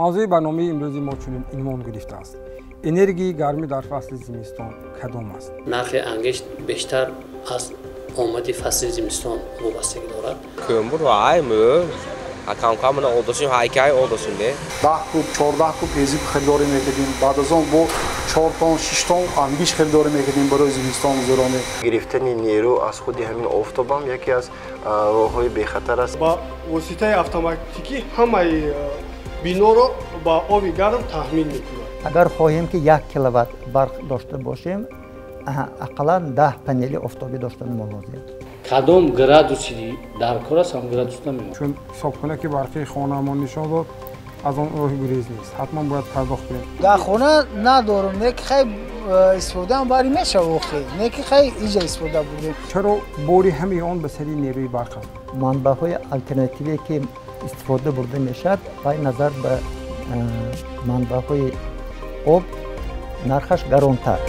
Мавзӯи барномаи имрӯзи мо чунин унвон гирифтааст: энергияи гармӣ дар фасли зимистон кадом аст? Нархи ангишт бештар аз омади фасли зимистон вобастагӣ дорад. Кӯмбур ай мӯ камкам мана олдошим, ҳайкай олдошим де. 10 куб, 14 куб ҳезиб харидорӣ мекардем. Баъд аз он бо 4 тон, 6 тон ангишт харидорӣ мекардем барои зимистон гузаронем. Гирифтани нерӯ аз худи ҳамин офтобам яке аз роҳҳои бехатар аст. Ба воситаи автоматикӣ ҳамаи биноро ба оби гарм таъмин мекунад. Агар хоҳем, ки 1 киловатт барқ дошта бошем, ақаллан 10 панели офтобӣ доштан мо лозим. Кадом градуси дар кор аст, ҳам градус намемонад. Чун ҳисобхона ки барқии хонаамон нишон дод, аз он роҳи гурез нест, ҳатман бояд пардохт кунем. Дар хона надорам, не ки хай истифодаам бари мешава, охи не ки хай иҷа истифода бурдем. Чаро бори ҳамаи он ба сари нерӯи барқ аст? Манбаъҳои алтернативие, ки истифода бурда мешавад, бай назар ба манбаъҳои об нархаш гаронтар.